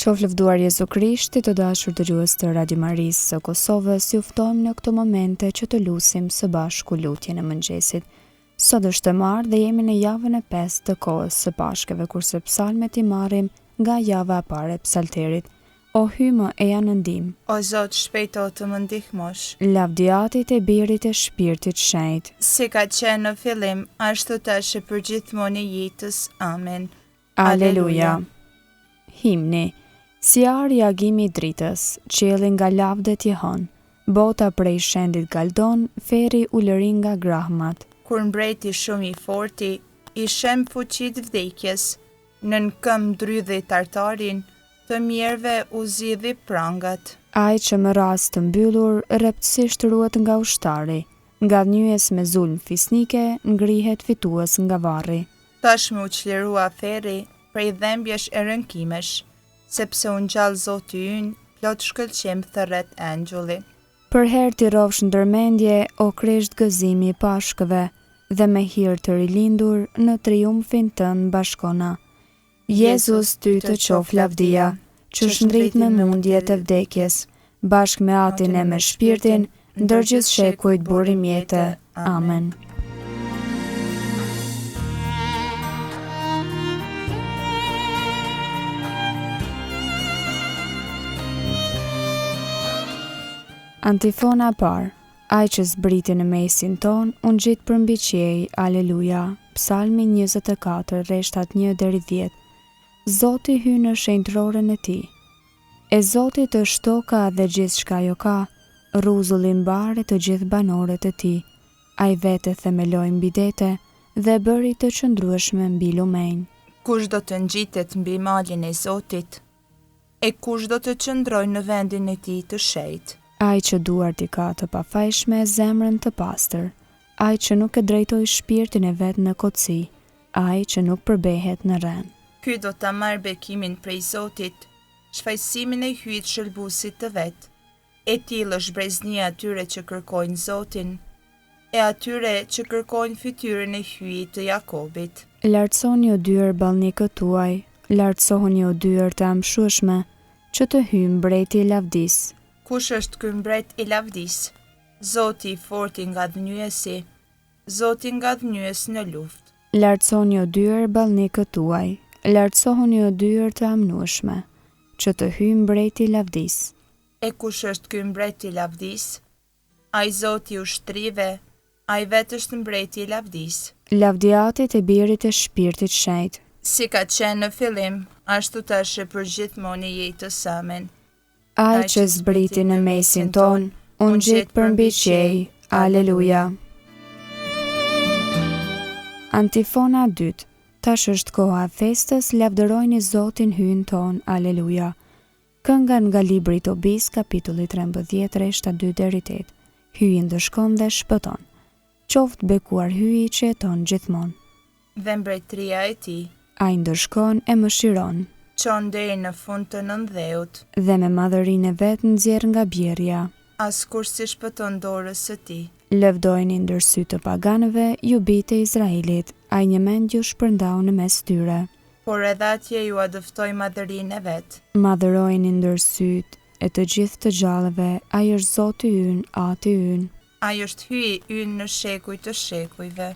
Qoftë lëvduar Jezu Krishti, të dashur dëgjues të Radio Marisë së Kosovës, ju ftojmë në këto momente që të lusim së bashku lutjen e mëngjesit. Sot është e martë dhe jemi në javën e pestë të kohës së Pashkëve, kurse psalmet i marrim nga java e parë e Psalterit. O Hyj më eja në ndihmë. O Zot shpejto të më ndihmosh. Lavdi Atit e Birit e Shpirtit Shenjt. Si ka qenë në fillim, ashtu tash e përgjithmonë e jetës. Amen. Aleluja. Himni. Si ari agimi i dritës, qielli nga lavdet jehon, bota prej shendit galdon, ferri ulërin nga grahmat. Kur mbreti shumë i forti, i shemb fuqitë vdekjes, Nën këmbë dridhi Tartarin, të mjerëve u zgjidhi prangat. Ai që me rrasë të mbyllur, rreptësisht ruhet nga ushtari, ngadhnjyes me zulmë fisnike, ngrihet fitues nga varri. Tashmë u çlirua ferri prej dhembjesh e rënkimesh, sepse u ngjall Zoti ynë, plot shkëlqim thërret engjulli. Përherë t'i rrofsh ndër mendje, o Krisht gëzimi i Pashkëve, dhe me hir të rilindur, në triumfin tënd bashkona. Jezus, ty të qoftë lavdia, që shndrit me mundjet e vdekjes, bashkë me Atin e me Shpirtin, ndër gjithë shekujt burim jete. Amen. Antifona e parë, Ai që zbriti në mesin tonë, u ngjit përmbi qiej, Aleluja, Psalmi 24, rreshtat 1 deri 10. Zoti hyn në shenjtëroren e tij. E Zotit është toka dhe gjithçka ajo ka, rruzulli mbarë e të gjithë banorët e tij. Ai vetë e themeloi mbi dete dhe e bëri të qëndrueshme mbi lumenj. Kush do të ngjitet mbi malin e Zotit? E kush do të qëndrojë në vendin e tij të shenjtë? Ai që duart i ka të pafajshme e zemrën të pastër, ai që nuk e drejtoi shpirtin e vet në kotësi, ai që nuk përbehet në rrenë. Ky do ta marrë bekimin prej Zotit, shfajësimin e Hyjit Shëlbuesit të vet. E tillë është breznia e atyre që kërkojnë Zotin, e atyre që kërkojnë fytyrën e Hyjit të Jakobit. Lartësoni o dyer ballnikët tuaj, lartësohuni o dyer të amshueshme, që të hyjë mbreti i lavdisë. Kush është ky mbret i lavdisë? Zoti i fortë i ngadhnjyesi, Zoti ngadhnjyes në luftë. Lartësoni o dyer ballnikët tuaj, lartësohuni o dyer të amnueshme, që të hyjë mbreti i lavdisë. E kush është ky mbret i lavdisë? Ai Zoti i ushtrive, ai vetë është mbreti i lavdisë. Lavdi Atit e Birit e Shpirtit Shenjt. Si ka qenë në fillim, ashtu tash e përgjithmonë e jetës. Amen. Ai që zbriti në mesin tonë, u ngjit përmbi qiej. Aleluja. Antifona e dytë, Tash është koha e festës, lavdërojeni Zotin Hyjin tonë. Aleluja. Kënga nga libri i Tobisë, kapitulli 13, rreshta 2 deri 8. Hyji ndëshkon dhe shpëton. Qoftë bekuar Hyji që jeton gjithmonë. Dhe mbretëria e tij. Ai ndëshkon e mëshiron. Çon deri në fund të nëndheut. Dhe me madhërinë e vet nxjerr nga bjerrja. Askush s'i shpëton dorës së tij. Lëvdojeni ndër sy të paganëve, ju bijtë e Izraelit, ai njëmend ju shpërndau në mes tyre. Por edhe atje jua dëftoi madhërinë e vet. Madhërojeni ndër sytë e të gjithë të gjallëve, ai është Zoti ynë, Ati ynë. Ai është Hyji ynë në shekuj të shekujve.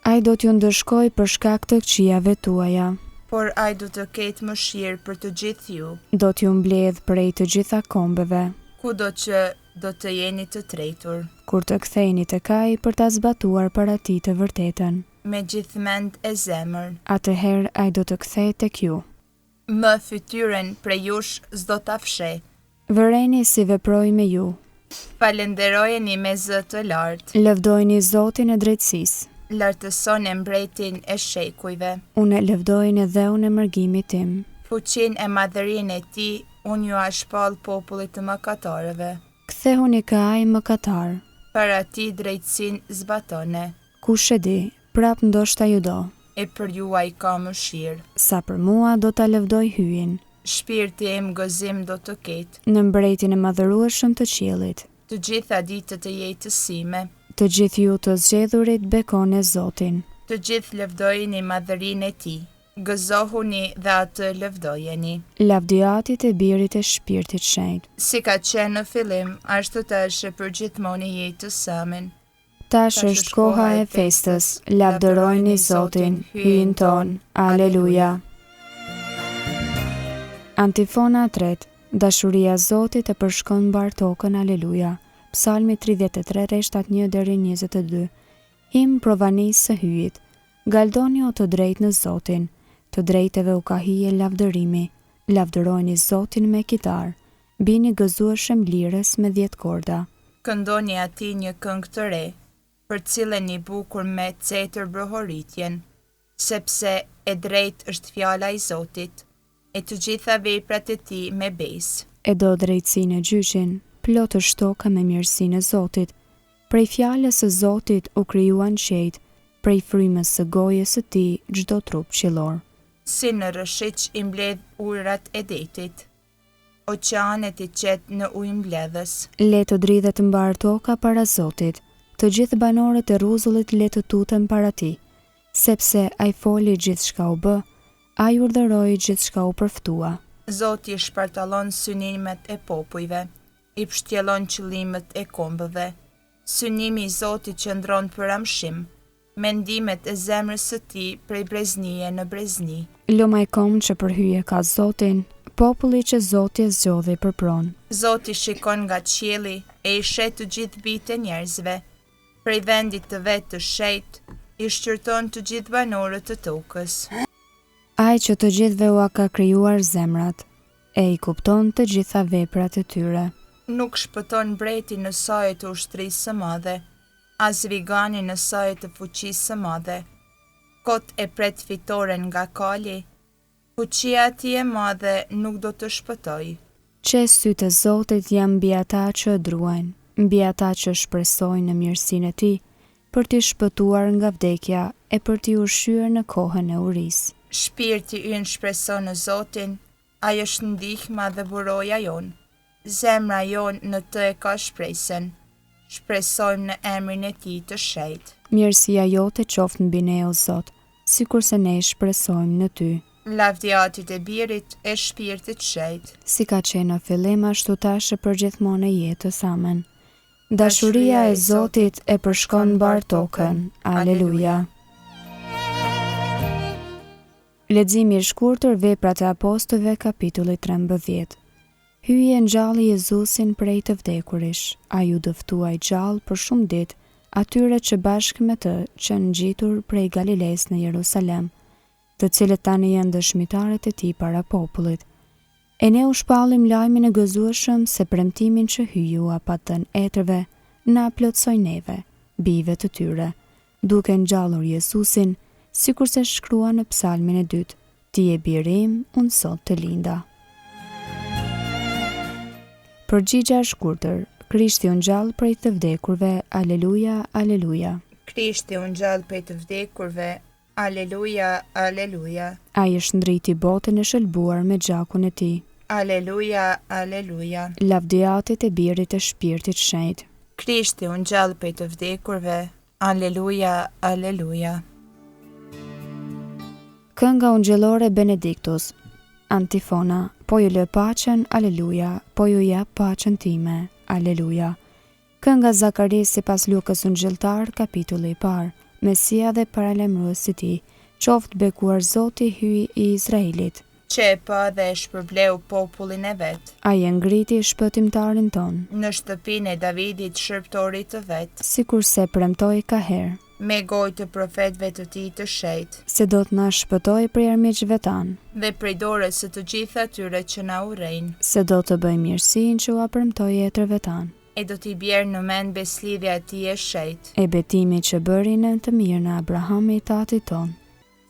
Ai do t'ju ndëshkojë për shkak të këqijave tuaja. Por ai do të ketë mëshirë për të gjithë ju. Do t'ju mbledhë prej të gjitha kombeve. Kudo që do të jeni të tretur. Kur të ktheheni tek ai për ta zbatuar para tij të vërtetën. Me gjithë mend e zemër. Atëherë ai do të kthehet tek ju. Më fytyrën prej jush s'do ta fshehë. Vëreni si veproi me ju. Falënderojeni me zë të lartë. Lëvdojeni Zotin e drejtësisë. Lartësoni Mbretin e shekujve. Unë e lëvdoj në dheun e mërgimit tim. Fuqinë e madhërinë e tij unë jua shpall popullit të mëkatarëve. Kthehuni kah ai mëkatarë. Para tij drejtësinë zbatone. Kush e di, prapë ndoshta ju do. E për ju ai ka mëshirë. Sa për mua do ta lëvdoj Hyjin. Shpirti im gëzim do të ketë. Në mbretin e madhërueshëm të qiellit. Të gjitha ditët e jetës sime. Të gjithë ju të zgjedhurit bekone Zotin. Të gjithë lëvdojeni madhërinë e tij. Gëzohuni dhe atë lëvdojeni. Lavdi Atit e Birit e Shpirtit Shenjt. Si ka qenë në fillim, ashtu tash e përgjithmonë e jetës. Amen. Tash është koha e festës, lavdërojeni Zotin, Hyjin tonë. Aleluja. Antifona e tretë, Dashuria e Zotit e përshkon mbarë tokën, Aleluja. Psalmi 33 rreshtat 1 deri 22. Himn provanisë së Hyjit. Galdoni o të drejtë në Zotin, të drejtëve u ka hije lavdërimi, lavdërojeni Zotin me kitarë, bini gëzueshëm lirës me dhjetë korda. Këndoni atij një këngë të re, përcilleni bukur me cetër brohoritjen, sepse e drejtë është fjala e Zotit, e të gjitha veprat e tij me besë. E do drejtësinë e gjyqin, plot është toka me mirësinë e Zotit. Prej fjalës së Zotit u krijuan qiejt, prej frymës së gojës së tij çdo trup qiellor. Si në rrëshiq i mbledh ujërat e detit, oqeanet i qet në ujëmbledhës. Le të dridhet mbarë toka para Zotit, të gjithë banorët e rruzullit le të tuten para tij, sepse ai foli gjithçka u bë, ai urdhëroi gjithçka u përftua. Zoti i shpartallon synimet e popujve, i pshtjellon qëllimet e kombeve. Synimi i Zotit qëndron për amshim, mendimet e zemrës së tij prej breznie në brezni. Lum ai komb që për Hyj e ka Zotin, populli që Zoti e zgjodhi për pronë. Zoti shikon nga qielli e i sheh të gjithë bijtë e njerëzve, prej vendit të vet të shenjtë i shqyrton të gjithë banorët e tokës. Ai që të gjithëve ua ka krijuar zemrat, e i kupton të gjitha veprat e tyre. Nuk shpëton mbreti në saje të ushtrisë së madhe, as vigani në saje të fuqisë së madhe. Kot e pret fitoren nga kali, fuqia e tij e madhe nuk do të shpëtojë. Qe sytë e Zotit janë mbi ata që e druajnë, mbi ata që shpresojnë në mirësinë e tij, për t'i shpëtuar nga vdekja e për t'i ushqyer në kohën e urisë. Shpirti ynë shpreson në Zotin, Ai është ndihma dhe mburoja jonë. Zemra jonë në të e ka shpresën. Shpresojmë në emrin e tij të shenjtë. Mirësia jote qoftë mbi ne, o Zot, sikurse ne shpresojmë në ty. Lavdi Atit e Birit e Shpirtit Shenjt. Si ka qenë në fillim ashtu tash e përgjithmonë e jetës. Amen. Dashuria e Zotit e përshkon mbarë tokën. Aleluja. Leximi i shkurtër Veprat e Apostujve kapitulli 13 Hyji e ngjalli Jezusin prej të vdekurish, ai u dëftua i gjallë për shumë ditë atyre që bashkë me të qenë ngjitur prej Galilesë në Jerusalem, të cilët tani janë dëshmitarët e tij para popullit. E ne u shpallim lajmin e gëzueshëm se premtimin që Hyji ua pat dhënë etërve, na e plotësoi neve, bijve të tyre, duke ngjallur Jezusin, sikurse shkruan në Psalmin e dytë, Ti je biri im, unë sot të linda. Përgjigja e shkurtër, Krishti u ngjall prej të vdekurve, Aleluja, Aleluja. Krishti u ngjall prej të vdekurve, Aleluja, Aleluja. Ai e shndriti botën e shëlbuar me gjakun e tij. Aleluja, Aleluja. Lavdi Atit e Birit e Shpirtit Shenjt. Krishti u ngjall prej të vdekurve, Aleluja, Aleluja. Kënga ungjillore Benedictus. Antifona, Po ju lë paqen, Aleluja, po ju jap paqen time, Aleluja. Kënga Zakarisë sipas Lukës Ungjilltar, kapitulli i parë, Mesia dhe paralajmëruesi i tij, Qoftë bekuar Zoti Hyji i Izraelit. Që e pa dhe e shpërbleu popullin e vet. Ai e ngriti Shpëtimtarin tonë. Në shtëpinë e Davidit shërbëtorit të vet. Sikurse premtoi kaherë. Me gojë të profetëve të tij të shenjtë. Se do të na shpëtojë prej armiqve tanë. Dhe prej dorës së të gjithë atyre që na urrejnë. Se do të bëjë mirësinë që ua premtoi etërve tanë. E do t'i bjerë në mend besëlidhja e tij e shenjtë. E betimi që bëri në të mirën e Abrahamit atit tonë.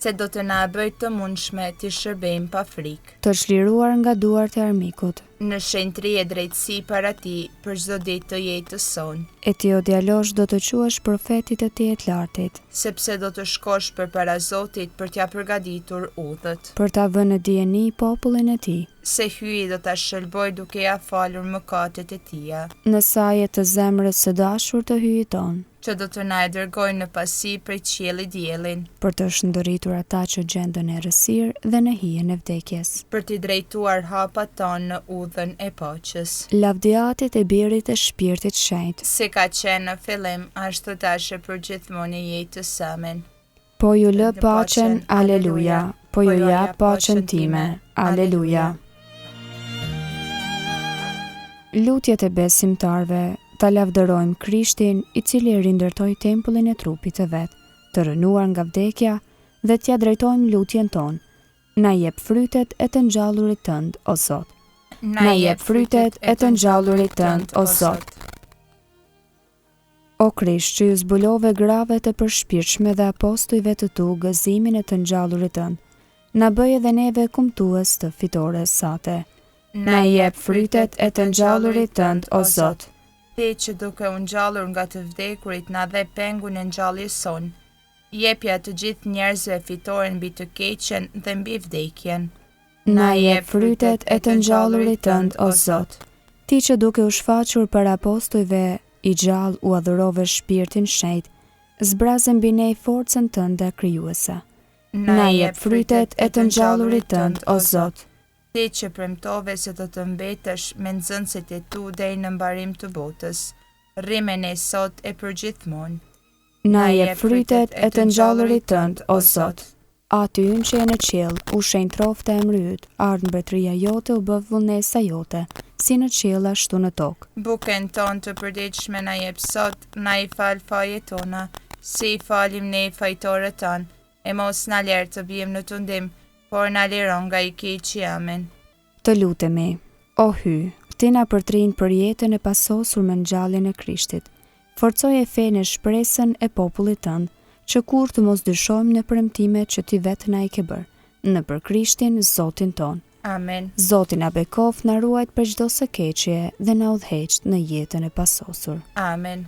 Se do të na e bëjë të mundshme t'i shërbejmë pa frikë. Të çliruar nga duart e armikut. Në shenjtëri e drejtësi para Tij për çdo ditë të jetës sonë. E ti o djalosh do të quhesh profet i të Tietlartit. Sepse do të shkosh përpara Zotit për t'ia përgatitur udhët. Për ta vënë në dijeni popullin e tij. Se Hyji do ta shëlbojë duke ia falur mëkatet e tija. Në saje të zemrës së dashur të Hyjit tonë. Që do të na e dërgojë në pasi prej qiellit diellin. Për të shndritur ata që gjenden në errësirë dhe në hijen e vdekjes. Për t'i drejtuar hapat tanë në udhën e paqes. Lavdi Atit e Birit e Shpirtit Shenjt. Si ka qenë në fillim, ashtu tash e përgjithmonë e jetës. Amen. Po ju lë paqen, Aleluja, po ju jap paqen time, Aleluja. Lutjet e besimtarëve, ta lavdërojmë Krishtin, i cili rindërtoi tempullin e trupit të vet, të rrënuar nga vdekja, dhe t'ia drejtojmë lutjen tonë, Na jep frytet e të ngjallurit tënd, o Zot. Na jep frytet e të ngjallurit tënd, o Zot. O Krisht, që iu zbulove grave të përshpirtshme dhe apostujve të tu gëzimin e të ngjallurit tënd, na bëj edhe neve kumtues të fitores sate. Na jep frytet e të ngjallurit tënd, o Zot. Ti që duke u ngjallur nga të vdekurit na dhe pengun e ngjalljes sonë, Jepja të gjithë njerëzve fitoren mbi të keqen dhe mbi vdekjen. Na jep frytet e të ngjallurit tënd, o Zot. Ti që duke u shfaqur para apostujve i gjallë ua dhurove Shpirtin Shenjt, zbraze mbi ne forcën tënde krijuese. Na jep frytet e të ngjallurit tënd, o Zot. Ti që premtove se do të mbetesh me nxënësit e tu deri në mbarim të botës, rri me ne sot e përgjithmonë. Na jep frytet e të ngjallurit tënd, o Zot. Ati ynë që je në qiell, u shenjtroftë emri yt, ardhtë mbretëria jote u bëftë vullnesa jote, si në qiell ashtu në tokë. Bukën tonë të përditshme na jep sot, na i fal fajet tona, si i falim ne fajtorët tanë, e mos na ler të biem në tundim, por na liro nga i keqi. Amen. Të lutemi, o Hyj, Ti na përtrin për jetën e pasosur me ngjalljen e Krishtit. Forcoje fenë e shpresën e popullit tënd, që kurrë të mos dyshojmë në premtimet që Ti vetë na i ke bërë, nëpër Krishtin, Zotin tonë. Amen. Zoti na bekoftë, na ruajtë prej çdo së keqeje dhe na udhëheqtë në jetën e pasosur. Amen.